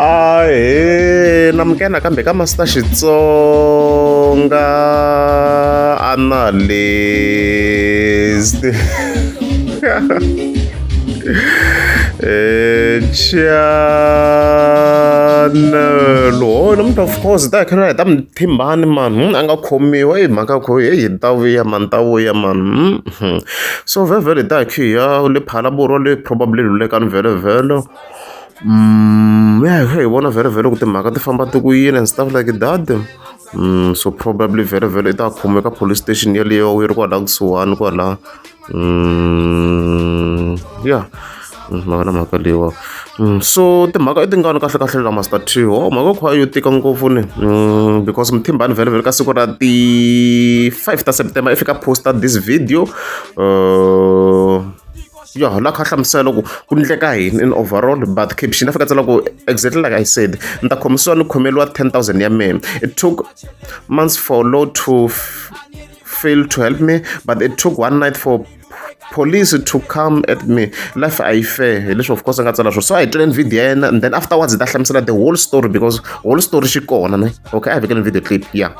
Ahee namukela nakambe ka Master Xitsonga analyst channel ho namuntlha of course hi ta hi kha hi ta muthimbani mani a nga khomiwa i mhaka kho heyi ta vuya mani ta vuya mani so vhele vhele hi ta hi kha hi ya le Phalaborwa le probably Lulekani vhele vhele. Ya hi kha hi vona vhele vhele ku timhaka ti famba ti ku yini and stuff like that so probably vhele vhele i ta khomeka police station yeleyo yi ri kwala kusuhani kwala ya mhaka na mhaka leyiwa so timhaka i tingani kahle kahle la Master T ho mhaka kha yo tika ngopfu ni because Mthimbani vhele vhele ka siku ra ti 5 ta September i fika posta this video ya la kha hlamusela ku ku ndleka yini in overall but caption a fika tsala ku exactly like I said ni ta khomisiwa ni khomeriwa 10000 ya mina it took months for law to fail to help me but it took one night for police to come at me life a yi fair hi leswi of course a nga tsala swona so a hi tweleni video ya yena and then afterwards hi ta hlamusela the whole story because whole story xi kona ne okay a hi vekeni video clip yeah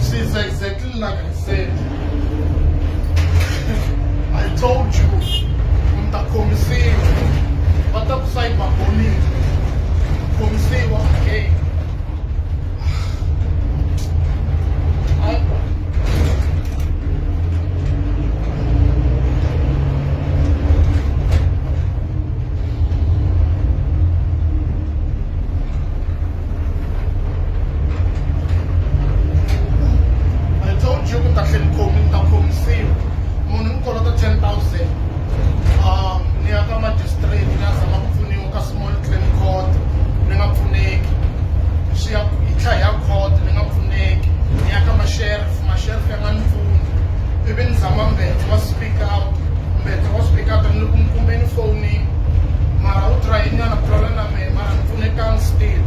She's exactly like I said. I told you, ni ta khomisiwa. Va ta ku cyberbullying. Khomisiwa again. I, I told you ku ta tlhe ni khomi ni ta khomisiwa munhu ni kolota 10000 ni ya ka magistrate ni ya zama ku pfuniwa ka small claim court ni nga pfuneki swi ya hi tlha hi ya court ni nga pfuneki ni ya ka ma-sheriff ma-sheriff ya nga ni pfuni ivi ni zama mbete wa speak out mbete wa speak out ni ku ni kumeni fonini mara u try nyana ku vulavula na mehe mara ni pfunekangi still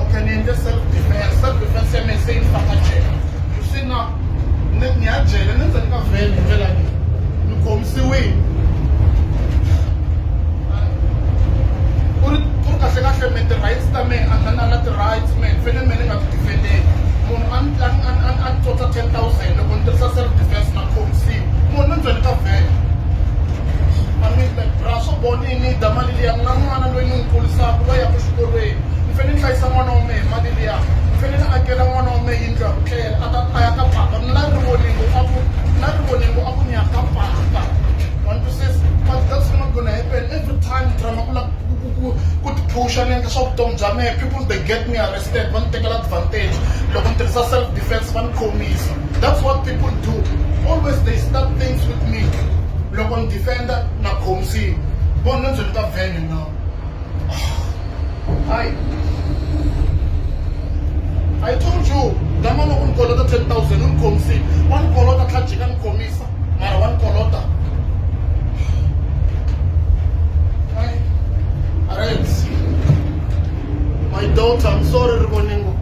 okay ni endle self defense self defense ya mehe se yi ni faka jele you see now ni ni ya jele ni ndzeni ka vhele hi ndlela leyi ni khomisiwile ku ri ku ri kahle kahle me ti-rights ta mehe a ni na ti-rights me ni fanele me ni nga ti defendeli munhu a ni a ni a ni a ni tsotsa 10000 loko ni tirhisa self defense na khomisiwa munhu ni ndzeni ka vhele I mean like bra swo boni ni da mali liya ni na n'wana loyi ni n'wi kurisaka loyi yaka xikolweni ni fanele ni hlayisa n'wana wa mehe mali liya ni fanele ni akela n'wana wa mehe yindlu ya ku tlela a ta a ya ka papa ni na rivoningo a ku na rivoningo a ku ni ya ka papa wa ni twisisa but that's not gonna happen every time ni trying ku la ku ti phusha ni endla swa vutomi bya mehe people they get me arrested va ni tekela advantage loko ni tirhisa self defense va ni khomisa that's what people do always they start things with me loko ni defender na khomisiwa vona ni ndzeni ka vhene now hayi I told you dama loko ni kolota 10000 u ni khomisile wa ni kolota tlha jika ni khomisa mara wa ni kolota Hayi. Alright. My daughter, I'm sorry Rivoningo.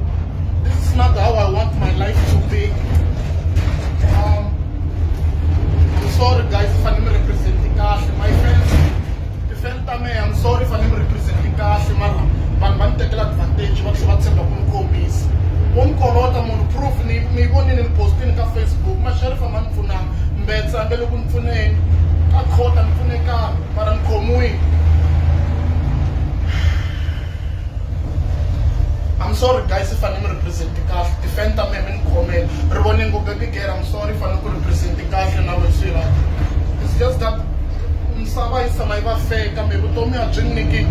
This is not how I want my life to be. I'm sorry guys if a ni mi represent kahle. My fans, ti-fan ta mehe, I'm sorry if a ni mi represent kahle mara vanhu va ni tekela advantage va tlhela va tshemba ku ni khomisa. Wo ni kolota munhu proof ni mi yi vonile ni postini ka Facebook ma-sheriff a ma ni pfunanga mbetse a nge le ku ni pfuneni ka court a ni pfunekanga mara ni khomiwile. I'm sorry guys if a ni mi represent kahle ti-fan ta mehe mi ni khomela Rivoningo baby girl I'm sorry if a ni ku represent kahle na wena sweetheart it's just that misava yi tshama yi va fair kambe vutomi a byi nyiki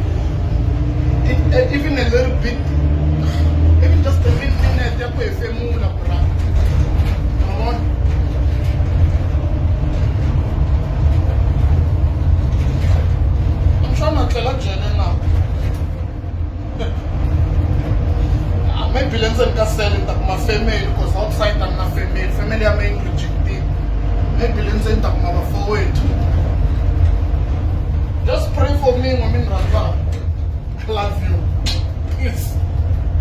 even a little bit even just a minute ya ku hefemula bra ma vona I'm trying to tlela jele now maybe le ndzeni ka sele ni ta kuma family because outside a ni na family family ya me yi ni rejectile maybe le ndzeni ta kuma vafowethu just pray for me n'we mi ni rhandzaka I love you peace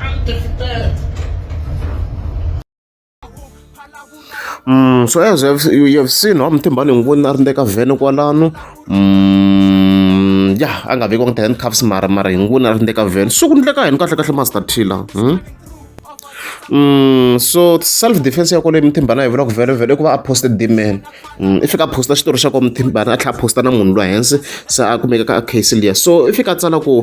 I'm defeated So as you have seen, wa Mthimbani n'wi voni a ri ndzeni ka vhene kwalano. Ya a nga vekiwanga ti-handcuffs mara mara hi n'wi vona a ri ndzeni ka van. So ku endleka yini kahlekahle Master T la? So self defense ya kwale Mthimbani a yi vula ku vhele vhele i ku va a post dman. I fika a posta xitori xa ko Mthimbani a tlhela a posta na munhu loyi hansi se a kumeka ka case liya. So i fika a tsala ku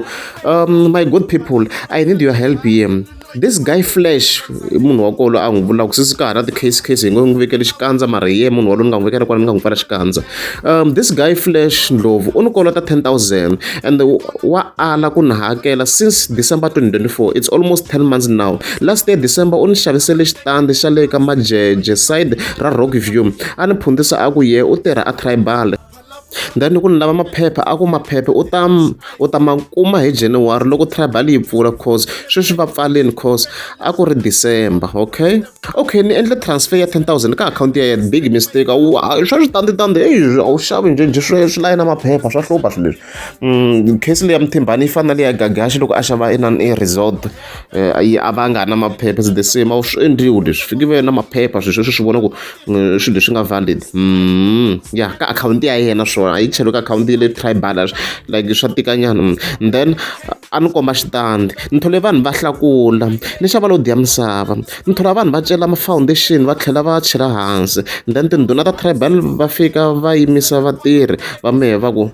my good people, I need your help here. This guy Flash, i munhu wa kolo a n'wi vulaka sesi ka ha na ti-case case hi ngo n'wi vekele xikandza mara hi ye munhu walowo ni nga n'wi vekela kwala ni nga n'wi pfala xikandza. This guy Flash Ndlovu u ni kolota 10,000 and wa ala ku ni hakela since December 2024. It's almost 10 months now. Last year December u ni xavisele xitandi xa le ka Majeje side ra Rock View. A ni phundisa a ku ye u tirha a Tribal. Then ku ni lava maphepha a ku maphepha u ta ma kuma hi January loko Tribal yi pfula, cause sweswi va pfaleni, cause a ku ri December. Okay, ni endle transfer ya 10,000 ka akhawunti ya yena. Big mistake. A wu swa switanditandi eyi a wu xavi njhe swi layina maphepha swa hlupha swilo leswi. Case leyi ya Mthimbani yi fana na leyi ya Gagashi loko a xava inani e resort, yi a va nga na maphepha. It's the same, a wu swi endliwi leswi fiki ve na maphepha swilo sweswo swi vona ku swilo leswi nga valid. Ya ka akhawunti ya yena swona a yi cheliwe ka akhawunti ya le Tribal, like swa tikanyana. And then a ni komba xitandi ni thole vanhu va hlakula ni xava load ya misava ni thola vanhu va cela ma-foundation va tlhela va chela hansi. Then tindhuna ta Tribal va fika va yimisa vatirhi va mehe va ku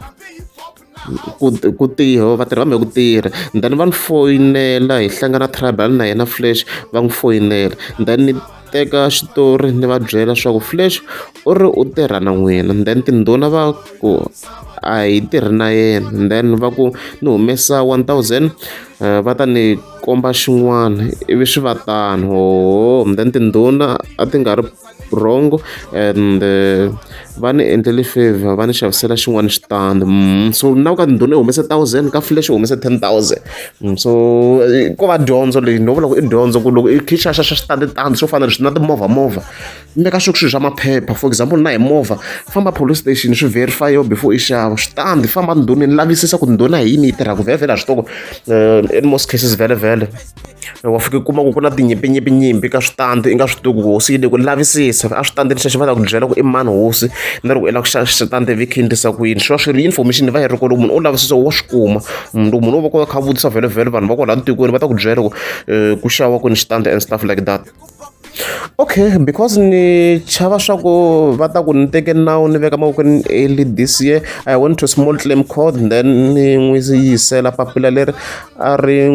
ku tirha vatirhi va mehe ku tirha. Then va ni foyinela hi hlangana Tribal na yena Flash va n'wi foyinela. Then ni teka xitori ni va byela swa ku Flash u ri u tirha na n'wina. Then tindhuna va ku a hi tirhi na yena. Then va ku ni humesa 1000 va ta ni komba xin'wana ivi swi va tano. Oho, then tindhuna a ti nga ri wrong and va ni endlele favor va ni xavisela xin'wana xitandi. So na ka tindhuna i humese 1000, ka Flash u humese 10,000. So ko va dyondzo leyi no vula ku i dyondzo ku loko i kha i xava xa xitanditandi swo fana na leswi na timovha movha meka sure ku swilo swa maphepha. For example, na hi movha famba police station swi verify before i xava switandi. Famba ndhuneni lavisisa ku ndhuna hi yini yi tirhaka vhele vhele a swi tiva ku in most cases vhele vhele wa fika u kuma ku ku na tinyimpi nyimpi ka switandi i nga swi tivi ku hosi yi le ku lavisisa a switandini xexo va ta ku byela ku i mani hosi na loko i lava ku xava xitandi vi kha endlisa ku yini swi va swi ri information va yi ri kona. Munhu u lavisisa wa swi kuma. Loko munhu o va kha a vutisa vhele vhele vanhu va kwala tikweni va ta ku byela ku ku xaviwa kwini xitandi and stuff like that. Okay, because ni chava swa ku va ta ku ni teke nawu ni veka mavokweni. Early this year I went to small claim court, then ni n'wi yisela papila leri a ri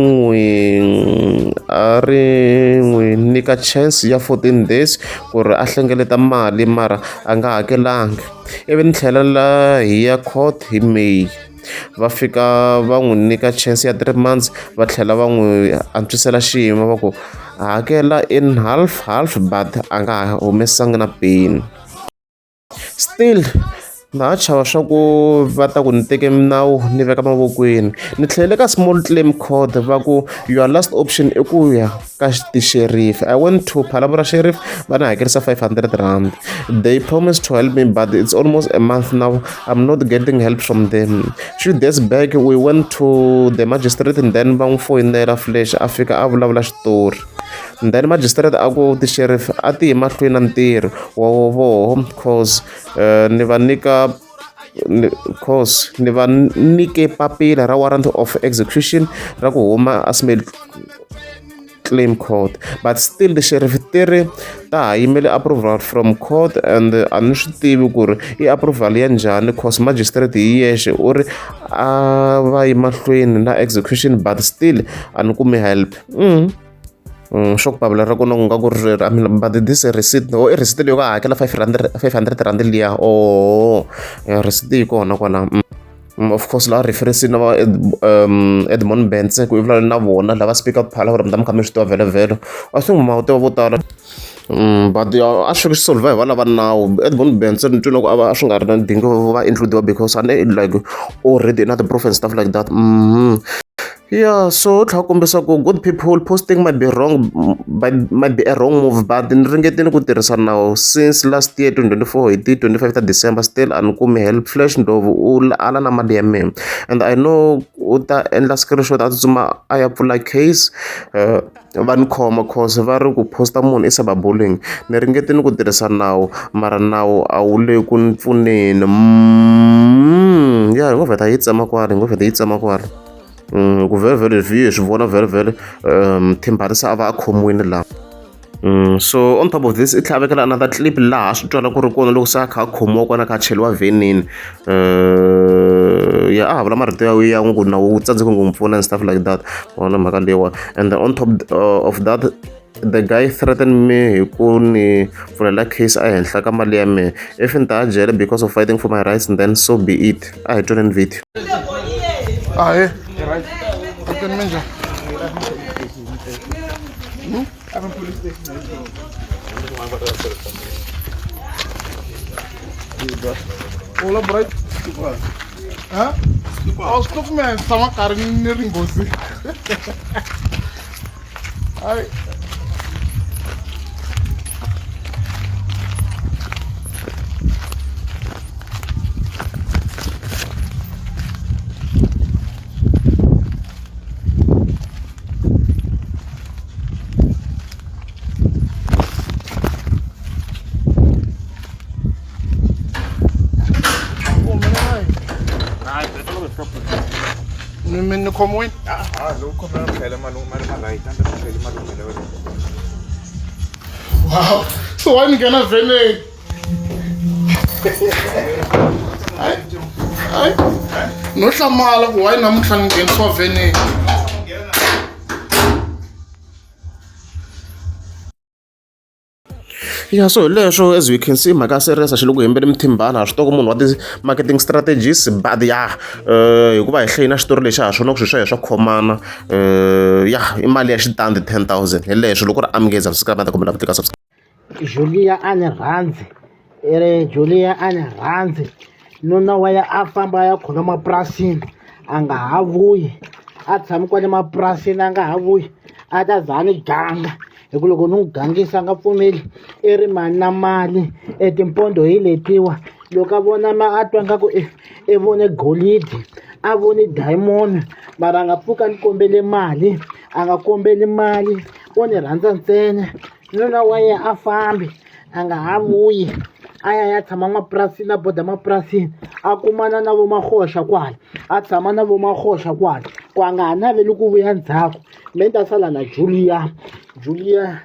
n'wi nyika chance ya 14 days ku ri a hlengeleta mali mara a nga hakelanga. Ivi ni tlhela la hi ya court hi May va fika va n'wi nyika chance ya 3 months va tlhela va n'wi antswisela xiyimo va ku hakela in half half, but a nga humesangi na peni. Still na ha chava swa ku va ta ku ni teke nawu ni veka mavokweni. Ni tlhelele ka small claim court va ku your last option i ku ya ka ti-sheriff. I went to Phalaborwa Sheriff va ni hakerisa R500. They promised to help me, but it's almost a month now, I'm not getting help from them. Few days back we went to the magistrate and then va n'wi foyinela Flash a fika a vulavula xitori. Then magistrate a ku ti-sheriff a ti yi mahlweni na ntirho wa voho cause ni va nyika cause ni va nyike papila ra warrant of execution ra ku huma a small claim court, but still the sheriff ti ri ta ha yimele approval from court and a ni swi tivi ku ri i approval ya njhani cause magistrate hi yexe u ri a va yi mahlweni na execution, but still a ni kumi help. Swa ku papila ra kona ku nga ku ri I mean, but this receipt o i receipt leyi ka hakela R500 liya. Oh, receipt yi kona kwala. Of course laha reference na va Edmond Bense ku i vulavula na vona lava speak up phala ku ri mi ta mi kha mi swi tiva vhele vhele a swi ma tiva vo tala. But a swi solve hi va lava nawu Edmond Bense ni twi loko a va a swi nga ri na dingo va include because a ni like already na the proof and stuff like that. Yeah, so tlhela kombisa ku good people, posting might be wrong, might be a wrong move, but ni ringetile ku tirhisa nawu since last year 2024 hi ti 25 ta December. Still a ni kumi help. Flash Ndlovu u ala na mali ya mina and I know u ta endla screenshot a tsutsuma a ya pfula case va ni khoma cause va ri ku posta munhu i cyberbullying. Ni ringetile ku tirhisa nawu mara nawu a wu le ku ni pfuneni. Ya hi ngo vheta hi tsema kwala, hi ngo vheta yi tsema kwala. Ku vhele vhele hi swi vona vhele vhele Thimbani se a va a khomiwile laha. So on top of this i tlhela a vekela another clip laha swi twala ku ri kona loko se a kha a khomiwa kona a kha a cheriwa vhenini. Ya a ha vula marito ya ya n'wi ku na wu tsandzeka ku n'wi pfuna and stuff like that. Wona mhaka leyiwani and then on top of that the guy threatened me hi ku ni pfulela case ehenhla ka mali ya mehe. If ni ta ya jele because of fighting for my rights then so be it. A hi twaneni video. Ahee. Captain Minjhani? Hola bright. Ha? A swi hluphi mehe tshama karhi ni ri nghozi. Hayi. Ni khomiwile? Ah, loko khomela mi hlayela mali mali ma right kambe mi hlayele mali kumele wena. Wow. So why ni nghena vheneni? Hayi. No hlamala ku why namuntlha ni nghenisiwa vheneni. Ya so hi leswo as we can see mhaka ya serious xi le ku hembeni Mthimbani ha swi tiva ku munhu wa ti-marketing strategies but ya hikuva hi hlayi na xitori lexi ha swona ku swilo swa yena swa khomana ya i mali ya xitandi 10,000 hi leswo loko ri amukeza subscribe na ta kombela ku tlika subscribe. Julia a ni rhandzi i ri Julia a ni rhandzi nuna wa ya a famba a ya khoma mapurasini a nga ha vuyi a tshami kwale mapurasini a nga ha vuyi a ta za a ni ganga hi ku loko ni n'wi gangisa a nga pfumeli i ri mali na mali e timpondo hi letiwa loko a vona ma a twa nga ku i i vone golidi a vone diamond mara a nga pfuka ni kombele mali a nga kombeli mali o ni rhandza ntsena nuna wa yena a fambi a nga ha vuyi a ya ya tshama mapurasini a boda mapurasini a kumana na vo magoxa kwala a tshama na vo magoxa kwala ku a nga ha naveli ku vuya ndzhaku me ni ta sala na Julia Julia.